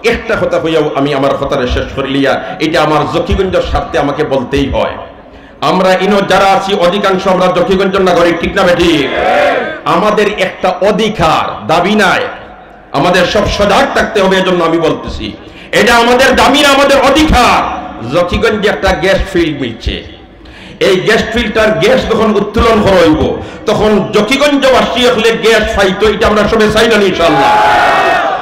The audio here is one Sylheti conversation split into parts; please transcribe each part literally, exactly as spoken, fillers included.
একটা কথা কইয়াও আমি আমার কথাটা শেষ করিলিয়ার, এটা আমার জকিগঞ্জর স্বার্থে আমাকে বলতেই হয়। আমরা ইনো যারা আছি, অধিকাংশ আমরা জকিগঞ্জর নাগরিক, ঠিক না বেঠিক? আমাদের একটা অধিকার, দাবি নায়, আমাদের সব সজাগ থাকতে হবে। এজন্য আমি বলতেছি, এটা আমাদের দাবি না, আমাদের অধিকার। জকিগঞ্জে একটা গ্যাস ফিল্ড মিলছে, এই গ্যাস ফিল্ডর গ্যাস যখন উত্তোলন করা অইবো, তখন জকিগঞ্জবাসী অকলে গ্যাস পাইতো, এটা আমরা সবে চাই না নি ইনশাআল্লাহ?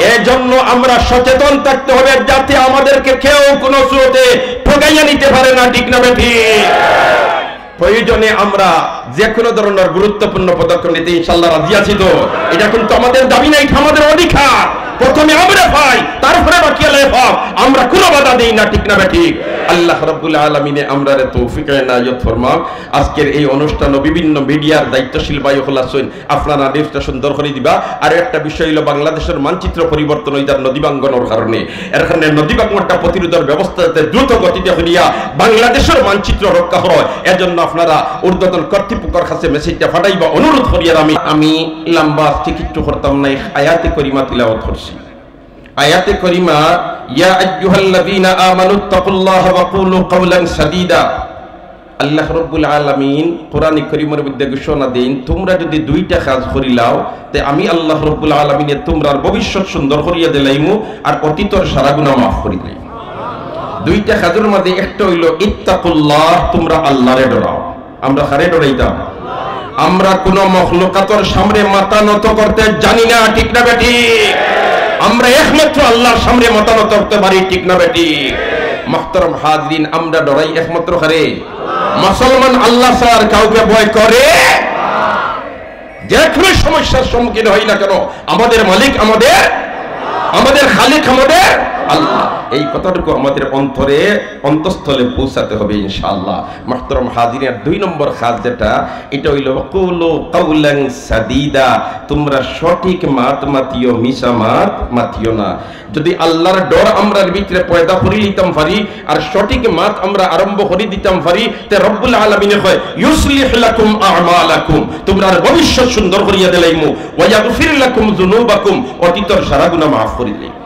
এজন্য আমরা সচেতন থাকতে হবে, যাতে আমাদেরকে কেউ কোনো স্রোতে ঠকাইয়া নিতে পারে না, ঠিক না বেঠিক? প্রয়োজনে আমরা যে কোনো ধরনের গুরুত্বপূর্ণ পদক্ষেপ নিতে ইনশাআল্লাহ রাজি আছি তো। এটা কিন্তু আমাদের দাবি না, এটা আমাদের অধিকার। প্রথমে আমরা পাই, তারপরে বাকি আল্লাহ পাক। আমরা কোনো বাধা দেই না, ঠিক না বেঠিক? আল্লাহ রাব্বুল আলামিনে আমরারে তৌফিক এনায়েত ফরমাক। আজকের এই অনুষ্ঠান ও বিভিন্ন মিডিয়ার দায়িত্বশীল ভাই অকল আছইন, আপনারা নিউজটা সুন্দর করি দিবা। আর একটা বিষয় অইলো, বাংলাদেশর মানচিত্র পরিবর্তন অইতার নদী ভাঙ্গনর কারণে। এর কারণে নদী ভাঙ্গনটা প্রতিরোধর ব্যবস্থা যাতে দ্রুত গতিতে করিয়া বাংলাদেশর মানচিত্র রক্ষা হয়, এজন্য আপনারা ঊর্ধ্বতন কর্তৃপক্ষর কাছে মেসেজটা পাঠাইবা, অনুরোধ করিয়ার আমি, আমি লম্বা আজকে কিচ্ছু করতাম না, আয়াতে করিমা তিলাওয়াত করছি। আয়াতে করিমা, "ইয়া আইয়ুহাল্লাযীনা আমানুত্তাকুল্লাহা ওয়া কুলু কাওলান সাদীদা।" আল্লাহ রাব্বুল আলামিন কোরআনে করিমর মধ্যে ঘোষণা দেইন, "তোমরা যদি দুইটা কাজ করিলাও, তে আমি আল্লাহ রাব্বুল আলামিনে তোমরার ভবিষ্যৎ সুন্দর করিয়া দিলাইমু, আর অতীতর সারা গুনাহ মাফ করি দিলাইমু।" দুইটা কাজর মাঝে একটা অইলো, "ইত্তাকুল্লাহ", তোমরা আল্লাহরে ডরাও। আমরা কারে ডরাইতাম? আমরা কোনো মখলুকাতর সামনে মাথা নত করতে জানি না, ঠিক না বেঠিক? আমরা একমাত্র আল্লাহর সামনে মাথা নত করতে পারি, ঠিক না বেঠিক? মুহতারাম হাজিরিন, আমরা ডরাই একমাত্র কারে? মুসলমান আল্লাহ ছাড়া আর কাউকে ভয় করে? যে কোনো সমস্যার সম্মুখীন হই না কেন, আমাদের মালিক আমাদের, আমাদের খালিক আমাদের আল্লাহ। এই কথাটুকু আমাদের অন্তরে, অন্তঃস্থলে পৌঁছাতে হবে ইনশাআল্লাহ। মুহতারাম হাজিরিন, আর দুই নম্বর কাজ যেটা, এটা অইলো, "কুলু কাওলান সাদীদা", তোমরা সঠিক মাত মাতিও, মিছা মাত মাতিও না। যদি আল্লাহর ডর আমরার ভিতরে পয়দা করি নিতাম পারি, আর সঠিক মাত আমরা আরম্ভ করি দিতাম পারি, তে রব্বুল আলামিনে কয়, "ইউসলিহ লাকুম আমালাকুম", তোমরার ভবিষ্যৎ সুন্দর করিয়া দিলাইমু, "ওয়া ইয়াগফির লাকুম যুনুবাকুম", অতীতর সারা গুনাহ মাফ করি দিলাইমু।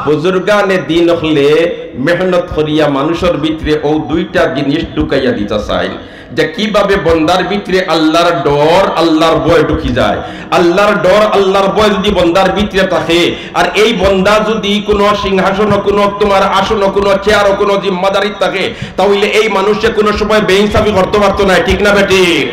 বুজুর্গানে দিন অকলে মেহনত করিয়া মানুষর ভিতরে অউ দুইটা জিনিস ঢুকাইয়া দিতা চাইন। যে কিভাবে বন্দার ভিতরে আল্লাহর ডর, আল্লাহর ভয় ঢুকি যায়। আল্লাহর ডর, আল্লাহর ভয় যদি বন্দার ভিতরে থাকে, আর এই বন্দা যদি কোনো সিংহাসন, কোনো তোমার আসন, কোনো চেয়ার, কোনো জিম্মাদারি থাকে, তাহলে এই মানুষে কোনো সময় বেইনসাফি করতে পারতো না, ঠিক না বেঠিক?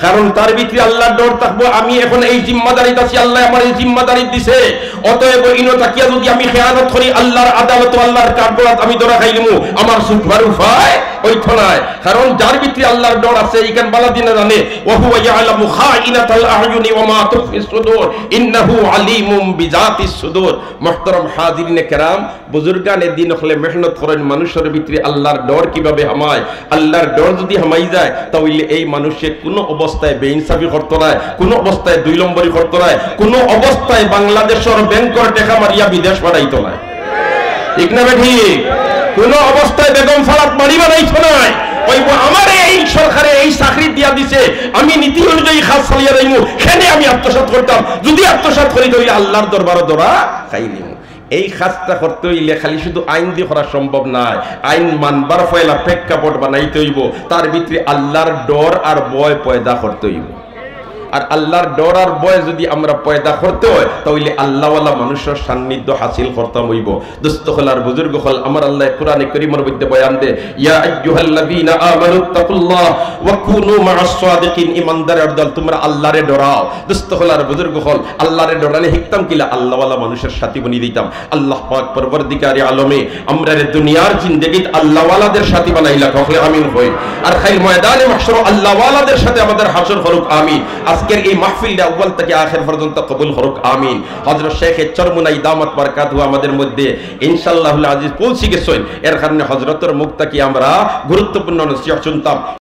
কারণ তার ভিতরে আল্লাহর ডর থাকবো, আমি এখন এই জিম্মাদারিত আছি, আল্লাহ আমার এই জিম্মাদারি দিছে, অতএব ইনো থাকিয়া যদি আমি খেয়ানত করি, আল্লাহর আদালত, আল্লাহর কাঠগড়াত আমি ধরা খাইলিমু, আমার ছুটবার উপায় অইতো নায়। কারণ যার ভিতরে আল্লাহর ডর আছে, ইখান বালা দিনে জানে, "ওয়া হুয়া ইয়ালামু খাইনাতাল আ'য়ুনি ওয়া মা তুখফিস সুদূর, ইন্নাহু আলিমুম বিযাতিস সুদূর।" মুহতারাম হাজিরিনে কেরাম, বুজুর্গানে দিন অকলে মেহনত করইন, মানুষর ভিতরে আল্লাহর ডর কিভাবে হামায়। আল্লাহর ডর যদি হামাই যায়, তাহলে এই মানুষে কোনো অবস্থায় বেইনসাফি করতো নায়, কোনো অবস্থায় দুই নম্বরি করতো নায়, কোনো অবস্থায় বাংলাদেশর ব্যাংকর টেকা মারিয়া বিদেশ পাঠাইতো নায়। ঠিক না বেঠিক? কোনো অবস্থায় বেগম ফারাত বাড়ি বানাইতো নায়। কইবো, "আমারে এই সরকারে এই চাকরি দিয়া দিছে, আমি নীতি অনুযায়ী কাজ চালিয়া যাইমু, কেনে আমি আত্মসাৎ করতাম, যদি আত্মসাৎ করি তাহলে আল্লাহর দরবারো ধরা খাইলিমু।" এই কাজটা করতে অইলে খালি শুধু আইন দি করা সম্ভব নায়, আইন মানবার পয়লা প্রেক্ষাপট বানাইতে অইবো, তার ভিতরে আল্লাহর ডর আর ভয় পয়দা করতে অইবো। আর আল্লাহর ডর আর ভয় যদি আমরা পয়দা করতে হয়, তাহলে আল্লাহওয়ালা মানুষর সান্নিধ্য হাসিল করতাম অইবো। দোস্ত অকল আর বুজুর্গ অকল, আমার আল্লাহ কোরআনে করিমর মধ্যে বয়ান দে, "ইয়া আইয়ুহাল্লাযীনা আমানুত্তাকুল্লাহ ওয়া কুনু মা'আস সাদিকিন", ইমানদারের দল, তোমরা আল্লাহরে ডরাও। দোস্ত অকল আর বুজুর্গ অকল, আল্লাহরে ডরানি হিকতাম কিলা? আল্লাহওয়ালা মানুষর সাথী বনি দিতাম। আল্লাহ পাক পরওয়ারদিগারে আলমে আমরারে দুনিয়ার জিন্দেগিত আল্লাহওয়ালাদের সাথী বানাইলা, হকলে আমিন কই। আর খাইল ময়দানে মাহশর আল্লাহওয়ালাদের সাথে আমাদের হাশর করুক, আমিন। আজকের এই মাহফিলটা আউয়াল থেকে আখের পর্যন্ত কবুল করুক, আমিন। হযরত শেখ চরমুনাই দামাত বারাকাতুহু আমাদের মধ্যে ইনশাআল্লাহুল আজিজ পৌঁছে গেছইন, এর কারণে হযরতর মুখ থাকি আমরা গুরুত্বপূর্ণ নসিহত শুনতাম।